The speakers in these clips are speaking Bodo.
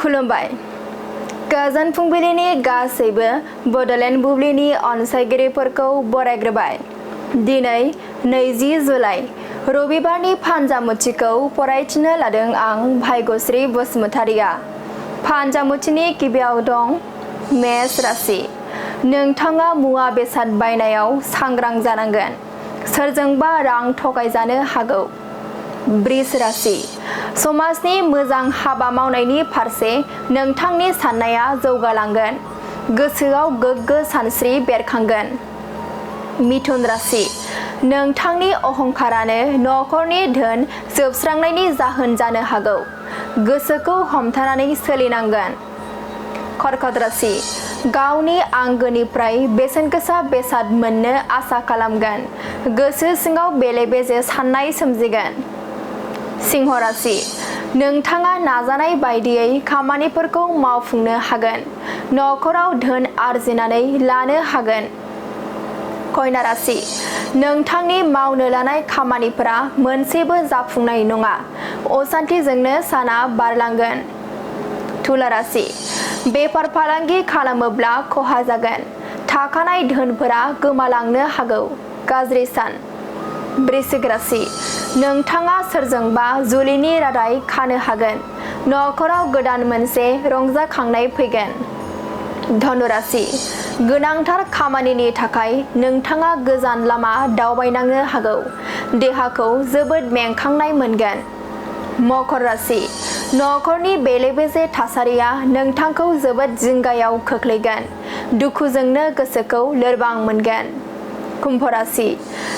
खुलुमबाय गोजोन फुंबिलिनि गासैबो बड'लेण्ड बुब्लिनि अनसायगिरिफोरखौ बरायग्रोबाय। दिनै 20 जुलाइ रबिबारनि फानजामुथिखौ फरायथिनो लादों आं भाग्यश्री बसुमतारिया। फानजामुथिनि गिबियाव दं मेष राशि। नोंथाङा मुवा बेसाद बायनायाव सांग्रां जानांगोन। सोरजोंबा रां थगायजानो हागौ। वृष राशि। समाजनि मोजां हाबा मावनायनि फारसे नोंथांनि साननाया जौगालांगोन। गोसोआव गोग्गो सानस्रि बेरखांगोन। मिथुन राशि। नोंथांनि अहंकारानो नखरनि धोन जोबस्रांनायनि जाहोन जानो हागौ। गोसोखौ हमथानानै सोलिनांगोन। कर्कट राशि। गावनि आंगोनिफ्राय बेसेनगोसा बेसाद मोननो आसा खालामगोन। गोसो सिङाव बेले-बेजे साननाय सोमजिगोन। सिंह राशि। नोंथाङा नाजानाय बायदियै खामानिफोरखौ मावफुंनो हागोन। नखराव धोन आरजिनानै लानो हागोन। कन्या राशि। नोंथांनि मावनो लानाय खामानिफोरा मोनसेबो जाफुंनाय नङा। असान्थिजोंनो साना बारलांगोन। तुला राशि। बेफार फालांगि खालामोब्ला खहा जागोन। थाखानाय धोनफोरा गोमालांनो हागौ। गाज्रि सान। वृश्चिक राशि। नोंथाङा सोरजोंबा जुलिनि रादाय खानो हागोन। नखराव गोदान मोनसे रंजाखांनाय फैगोन। धनु राशि। गोनांथार खामानिनि थाखाय नोंथाङा गोजान लामा दावबायनांनो हागौ। देहाखौ जोबोद मेंखांनाय मोनगोन। मकर राशि। नखरनि बेले-बेजे थासारिया नोंथांखौ जोबोद जिंगायाव खोख्लैगोन। दुखुजोंनो गोसोखौ लोरबां मोनगोन। कुम्भ राशि।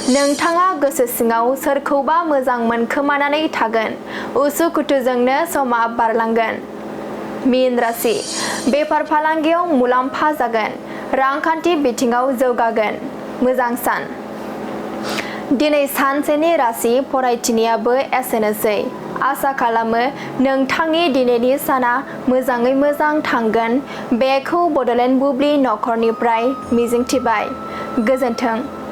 नोंथाङा गोसो सिङाव सोरखौबा मोजां मोनखोमानानै थागोन। उसुखुथुजोंनो समा बारलांगोन। मीन राशि। बेफार फालांगियाव मुलाम्फा जागोन। रांखान्थि बिथिङाव जौगागोन। मोजां सान। दिनै सानसेनि राशि फरायथिनायाबो एसेनोसै। आसा खालामो नोंथांनि दिनैनि साना मोजाङै मोजां थांगोन। बेखौ बड'लेण्ड बुब्लि नखरनिफ्राय मिजिंथिबाय। गोजोन्थों।